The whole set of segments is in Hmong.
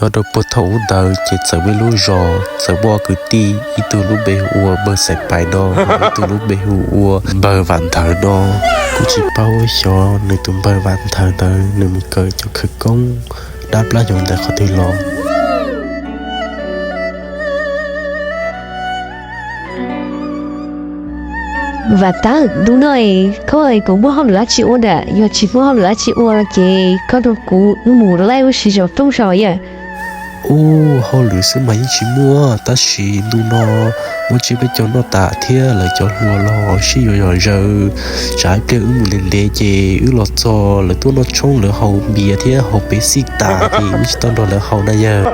Nyob rau puag thaum ub ntawd ces txawm muaj ib lub zos txawm muaj ob kwv tij, ib tug lub npe hu ua npawg Xaiv Pais no, ib tug lub npe hu ua npawg Vam Nthawv no. Kuj tsis paub xyov nws tus npawg Vam Nthawv ntawd nws mus kawm cov khawv koob dab plab xyov ntawm qhov twg los. Vam Thawv, ntu no koj puas muaj hauj lwm dab tsi ua na? Yog tsis muaj hauj lwm dab tsi ua no ces koj nrog kuv wb mus laij wb siv zog rooj zog yawg. Ub, hauj lwm xwb mas yeej tsis muaj, tab sis ntu no muaj tsiaj peb caug noj tas thiab lawv cov hluas los sib yuav zom zaws. Tsam ib pliag wb mus ntev ntev ces wb los txog lawv tuaj noj tshoob lawv haus npias thiab haus Pepsi tas ces wb tsis tau nrog lawv haus na yawg.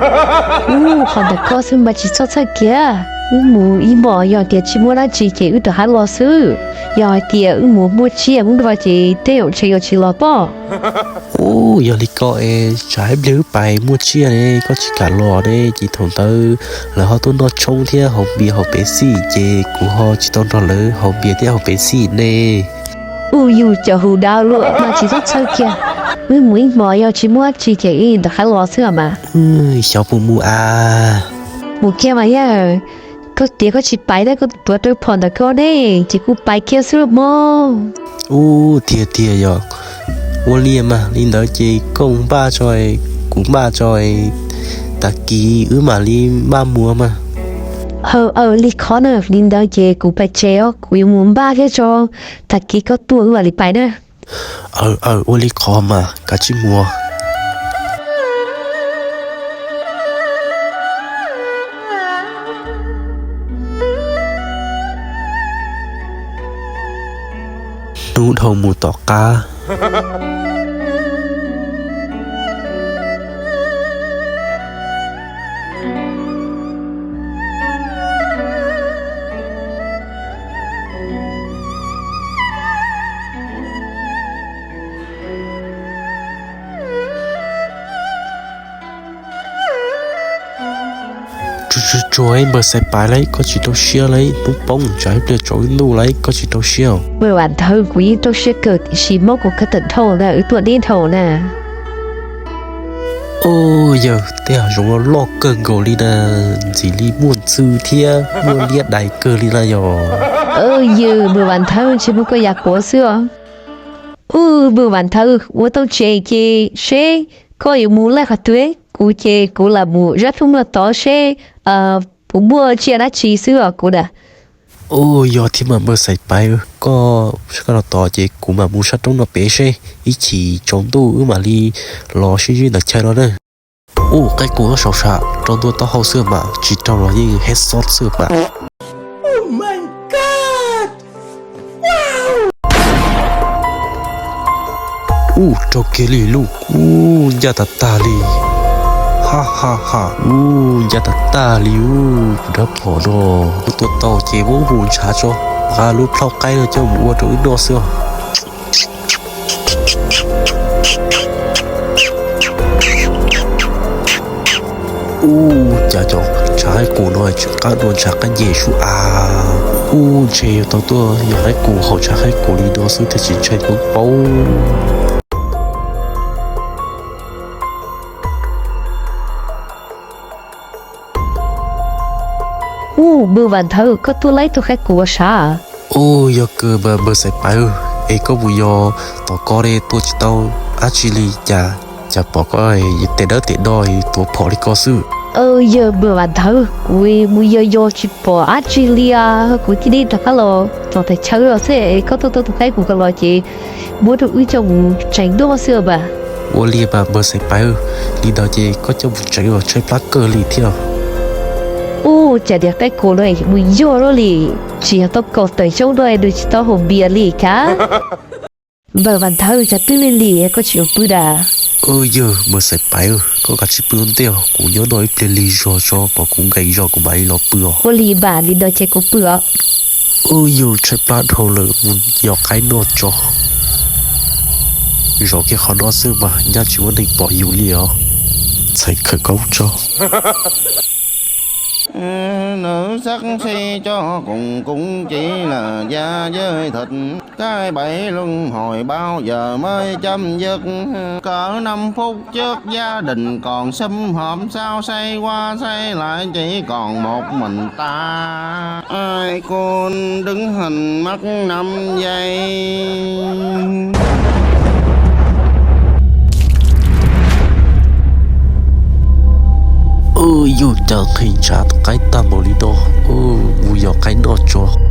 Ub, qhov ntawm koj xwb mas tsis txhob txhawj kiag. Wb mus ib hmos yog tias tsis muaj dab tsi ces wb rov qab los xwb. Yog hais tias wb mus muaj tsiaj ub no ces tej zaum ntshe yuav tsis los pob. Ub, yog li ko es tsam ib pliag wb pais muaj tsiaj ne koj tsis kam los ne ces thaum ntawd lawv ho tuaj noj tshoob thiab haus npias haus Pepsi ces kuv ho tsis tau nrog lawv haus npias thiab haus Pepsi ne. Ub, yus cov hu dawb luaj mas tsis txhob txhawj kiag. Wb mus ib hmos yog tsis muaj dab tsi ces wb rov qab los xwb os mas. Xyov puas mus a. Mus kiag mas yawg. Koj tias koj tsis pais thiab koj tuav rawv phom ntawm koj ne ces kuv pais kiag xwb los mas. Ub, tiag tiag yog. Ua li mas li ntawd ces koj mus npaj tso, kuv npaj tso, tag kis wb mam li npaj mus mas. Aw, aw, li qhov na, li ntawd ces kuv pais tsev os, kuv yuav mus npaj thiab tso, tag kis koj tuaj wb mam li pais na. Aw, aw, ua li qhov mas kav tsij mus. Hnub dhau mus tom qab. Tsuag tsuag tsuag, npawg Xaiv Pais lauj, koj tsis rau siab lauj, hnub poob tsam ib pliag tsaus ntuj lauj, koj tsis rau siab os. Npawg Vam Nthawv, kuv yeej rau siab kawg tiam sis mob kuv kawg tawm dhau na, wb tuaj deb dhau na. Ub, yawg, tej hav zoov no loj kawg nkaus li na, ntxim li muaj ntxhw thiab muaj liab dais kawg li na yog. Yawg, npawg Vam Nthawv, ntshe muaj koj yam quav xwb os. Ub, npawg Vam Nthawv, ua tau tsev ces seb koj yuav mus laij qhov twg, kuv ces kuv lam mus zab roob no tod seb puas muaj tsiaj dab tsi xwb os kuv na. Ub, yog thiab mas npawg Xaiv Pais, koj sab koj no tod ces kuv mam mus sab roob no pem seb, ib chim tsaus ntuj wb mam li los sib ntsib ntawm chaw no na. Ub, qaib qus saum sam rau ntua taub hau xwb mas, tsis rau los yeej head shot xwb mas. Ub, raug kiag li lauj. Ub, ncaj tas tag li. Ha ha ha, ub, ncaj tas tag li ub. Kuv rab phom no, kuv tua tau ces muab hu ntshav tso, nqa lub plhaub qaib no coj mus ua rau wb noj xwb os. Ub, cas cov ntshav qaib qus no tsis qab dua ntshav qaib nce sub av. Ub, ntshe yuav tau tuaj yog qaib qus haus ntshav qaib qus li no xwb thiaj tsis ntshai koob paub. Ub, npawg Vam Nthawv, koj tuaj laij tus qaib qus ua sav? Ub, yog kawg mas npawg Xaiv Pais, es koj mus yos tom ko ne tua tsis tau dab tsi li cas, cas pom koj tes dawb tes do tuav phom li ko xwb? Yog npawg Vam Nthawv, kuv mus yos yos tsis pom dab tsi li, kuv cia li rov qab los tom teb chaws los xwb, koj tuaj tua tus qaib qus ko los ces muab rau wb coj mus tsev noj xwb mas. Ua li mas npawg Xaiv Pais, li ntawd ces koj coj mus tsev los tshaib plab kawg li thiab. Ub, cas tias qaib qus no mus yog lawm li, tsis yog tau kaum tawm xyoo no nws tsis tau haus npias li cas. Npawg Vam Nthawv, cas twb lig lig koj tsis pw da? Yog npawg Xaiv Pais, koj kav tsij pw ua ntej os, kuv nyob no ib pliag lig zog tso kom kuv nqes zog kuv mam li los pw os. Ua li mas li ntawd ces kuv pw os. Yog tshaib plab dhau lawm mus yos qaib noj tso. Zov kiag qhov no xwb mas nyaj tsis muaj neeg pom yus li os. Txhais khawv koob tso. Nawv xab se coj koom koov cev lam ya yawg thawv. Cái bẫy luân hồi bao giờ mới chấm dứt? Cỡ năm phút trước gia đình còn sum họp xao xay qua xay lại, chỉ còn một mình ta. Ai khôn đứng hình mất năm giây. Ua cas nqhis ntshav qaib tag npaum li no, ua yog qaib noj tso.